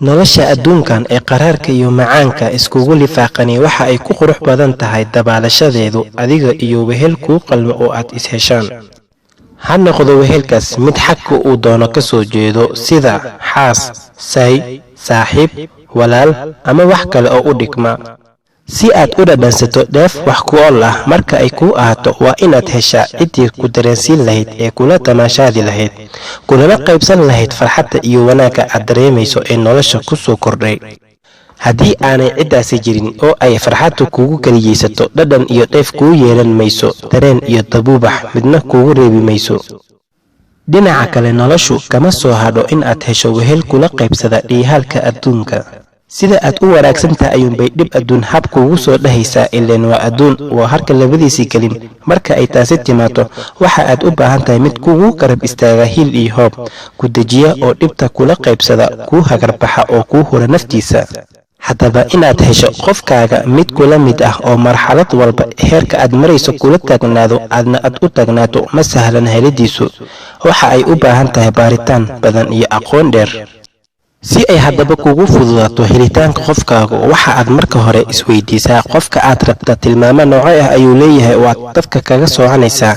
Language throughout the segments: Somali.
Nolosha adduunkan ee qaraarka iyo macaanka iskugu lifaaqani waxa ay ku qurux badan tahay dabaalashadeedu adiga iyo wehel kuu qalmo oo aad is heshaan. Ha noqdo wehelkaas mid xagka uu doono ka soo jeedo, sida xaas, say, saaxiib, walaal ama wax kale oo u dhigma. Si aad u dhadhansato dheef wax ku ool ah marka ay kuu ahaato, waa inaad heshaa ciddii ku dareensiin lahayd ee kula tamaashaadi lahayd, kulana qaybsan lahayd farxadda iyo wanaagga aad dareemayso ee nolosha ku soo kordhay. Haddii aanay ciddaasi jirin oo ay farxaddu kugu keliyeysato, dhadhan iyo dheef kuu yeelan mayso, dareen iyo dabuubax midna kugu reebi mayso. Dhinaca kale, noloshu kama soo hadho in aad hesho wehel kula qaybsada dhiihaalka adduunka. Sida aad u wanaagsantahay ayuunbay dhib adduun hab kuugu soo dhahaysaa, ileen waa adduun, waa harka labadiisii gelin. Marka ay taasi timaado, waxa aad u baahan tahay mid kugu garab istaaga hiil iyo hoob, ku dejiya oo dhibta kula qaybsada, kuu hagarbaxa oo kuu hura naftiisa. Haddaba inaad hesho qofkaaga mid kula mid ah oo marxalad walba heerka aad marayso kula taagnaado, aadna aad u taagnaato, ma sahlan helidiisu. Waxa ay u baahan tahay baaritaan badan iyo aqoon dheer. Si ay haddaba kugu fududaato helitaanka qofkaagu, waxa aad marka hore isweydiisaa qofka aad rabta tilmaamo nooce ah ayuu leeyahay oo aad dadka kaga soocanaysaa.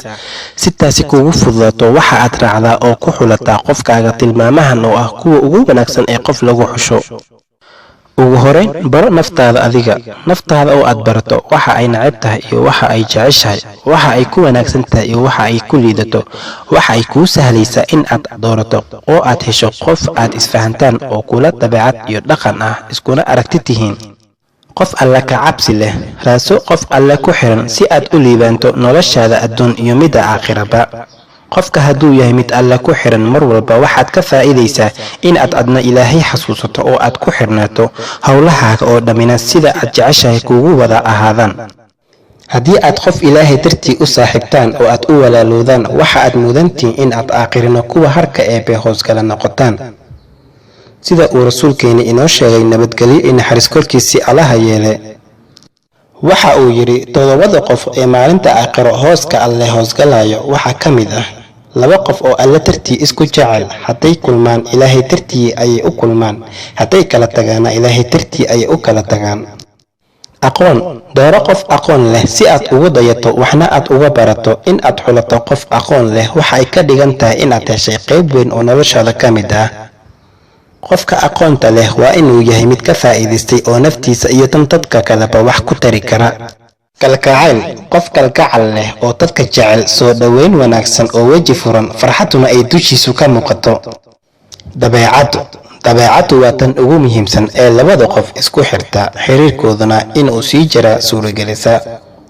Si taasi kugu fududaato, waxa aad raacdaa oo ku xulataa qofkaaga tilmaamahan oo ah kuwa ugu wanaagsan ee qof lagu xusho. Ugu horeyn, baro naftaada. Adiga naftaada oo aad barato waxa ay nacab tahay iyo waxa ay jeceshahay, waxa ay ku wanaagsan tahay iyo waxa ay ku liidato, waxa ay kuu sahlaysaa in aad doorato oo aad hesho qof aad isfahantaan oo kula dabeecad iyo dhaqan ah, iskuna aragti tihiin. Qof Alle ka cabsi leh. Raadso qof Alle ku xiran si aad u liibaanto noloshaada adduun iyo midda aakhiraba. Qofka hadduu yahay mid Alle ku xiran mar walba, waxaad ka faa'iidaysaa in aad adna Ilaahay xasuusato oo aad ku xirnaato, howlahaaga oo dhammina sida aad jeceshahay kuugu wada ahaadaan. Haddii aad qof Ilaahay dartii u saaxiibtaan oo aad u walaalowdaan, waxa aad mudantihiin in aad aakhirino kuwa harka Eebbe hoosgala noqotaan, sida uu Rasuulkeeni inoo sheegay, nabadgelyo iyo naxariis korkiisii Allaha yeele. Waxa uu yidhi: "Toddobada qof ee maalinta aakhiro hooska Alle hoosgalayo waxaa ka mid ah laba qof oo Alle dartii isku jecel. Hadday kulmaan, Ilaahay dartii ayay u kulmaan; hadday kala tagaana, Ilaahay dartii ayay u kala tagaan." Aqoon. Dooro qof aqoon leh si aad ugu dayato, waxna aad uga barato. In aad xulato qof aqoon leh waxa ay ka dhigan tahay inaad heshay qayb weyn oo noloshaada ka mid ah. Qofka aqoonta leh waa inuu yahay mid ka faa'iidaystay oo naftiisa iyo tan dadka kaleba wax ku tari kara. Kalgacayl. Qof kalgacal leh oo dadka jecel, soo dhoweyn wanaagsan oo weji furan, farxaduna ay dushiisu ka muuqato. Dabeecaddu. Dabeecaddu waa tan ugu muhiimsan ee labada qof isku xirta, xiriirkooduna inuu sii jira suuragelisa.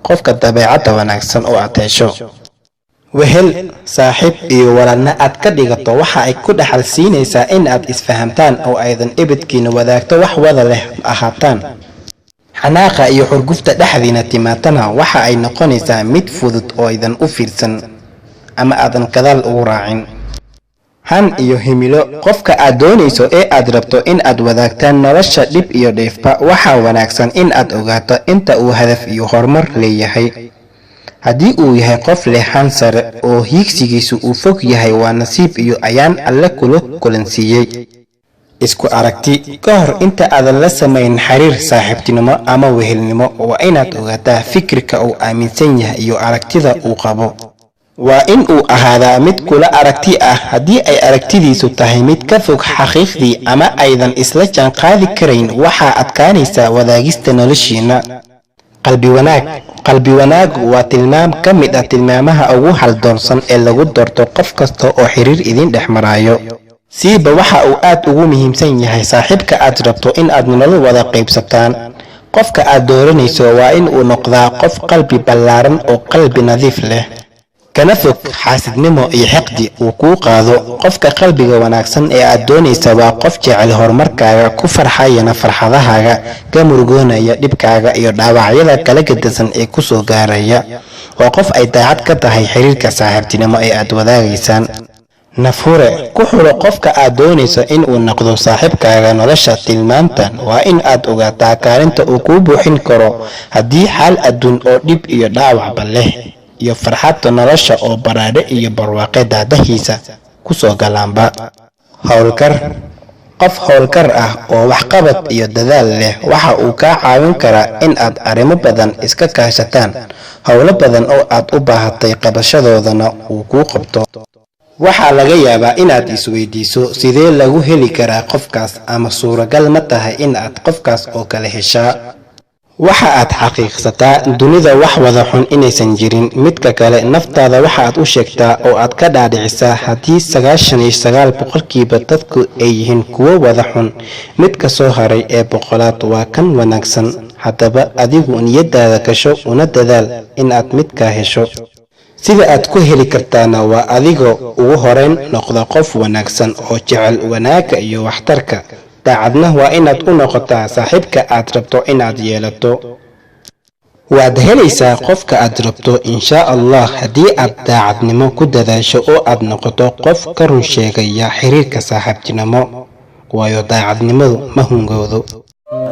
Qofka dabeecadda wanaagsan oo aad hesho wehel, saaxiib iyo walaalna aad ka dhigato, waxa ay ku dhaxal siinaysaa in aad isfahamtaan oo aydan ebedkiina wadaagto wax wada leh ahaataan. Xanaaqa iyo xurgufta dhexdiina timaatana waxa ay noqonaysaa mid fudud oo aydan u fiirsan ama aadan gadaal ugu raacin. Han iyo himilo. Qofka aad doonayso ee aad rabto in aad wadaagtaan nolosha dhib iyo dheefba, waxaa wanaagsan in aad ogaato inta uu hadaf iyo horumar leeyahay. Haddii uu yahay qof leh han sare oo hiigsigiisu uu fog yahay, waa nasiib iyo ayaan Alle kula kulansiiyey. Isku aragti. Ka hor inta aadan la samayn xiriir saaxiibtinimo ama wehelnimo, waa inaad ogaataa fikirka uu aaminsan yahay iyo aragtida uu qabo. Waa in uu ahaadaa mid kula aragti ah. Haddii ay aragtidiisu tahay mid ka fog xaqiiqdii ama aydan isla jaanqaadi karayn, waxaa adkaanaysa wadaagista noloshiina. Qalbi wanaag. Qalbi wanaagu waa tilmaam ka mid ah tilmaamaha ugu haldoonsan ee lagu doorto qof kasta oo xiriir idin dhex marayo. Siiba waxa uu aad ugu muhiimsan yahay saaxiibka aad rabto in aad nolol wada qaybsataan. Qofka aad dooranayso waa in uu noqdaa qof qalbi ballaaran oo qalbi nadiif leh, kana fog xaasidnimo iyo xiqdi uu kuu qaado. Qofka qalbiga wanaagsan ee aad doonaysa waa qof jecel horumarkaaga, ku farxayana farxadahaaga, ka murugoonaya dhibkaaga iyo dhaawacyada kala gedisan ee ku soo gaaraya. Waa qof ay daacad ka tahay xiriirka saaxiibtinimo ee aad wadaagaysaan. Nafhure. Ku xulo qofka aad doonayso in uu noqdo saaxiibkaaga nolosha tilmaantan: waa in aad ogaataa kaalinta uu kuu buuxin karo haddii xaal adduun oo dhib iyo dhaawacba leh iyo farxadda nolosha oo baraadhe iyo barwaaqe daadahiisa ku soo galaanba. Howlkar. Qof howlkar ah oo waxqabad iyo dadaal leh waxa uu kaa caawin karaa in aad arrimo badan iska kaashataan, howlo badan oo aad u baahatay qabashadoodana uu kuu qabto. Waxaa laga yaabaa inaad isweydiiso, sidee lagu heli karaa qofkaas, ama suuragal ma tahay in aad qofkaas oo kale heshaa? Waxa aad xaqiiqsataa dunida wax wada xun inaysan jirin. Midka kale, naftaada waxa aad u sheegtaa oo aad ka dhaadhicisaa, haddii 99% dadku ay yihiin kuwo wada xun, midka soo haray ee boqolaad waa kan wanaagsan. Haddaba adigu niyadaada gasho una dadaal in aad midkaa hesho. Sida aad ku heli kartaana waa adigoo ugu horeyn noqda qof wanaagsan oo jecel wanaagga iyo waxtarka. Daacadna waa inaad u noqotaa saaxiibka aad rabto inaad yeelato. Waad helaysaa qofka aad rabto, insha Allah, haddii aad daacadnimo ku dadaasho oo aad noqoto qof ka run sheegaya xiriirka saaxiibtinimo, waayo daacadnimadu ma hungowdo.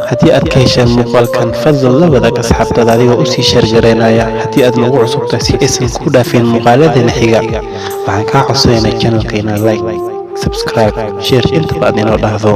Haddii aad ka hesheen muuqaalkan, fadlan la wadaag asxaabtaada adigoo usii share gareynaya. Haddii aad nagu cusubtahay, si aysan ku dhaafin muuqaaladana xiga, waxaan kaa codsanaynaa channelka inaad like, subscribe, share intaba aad inoo dhahdo.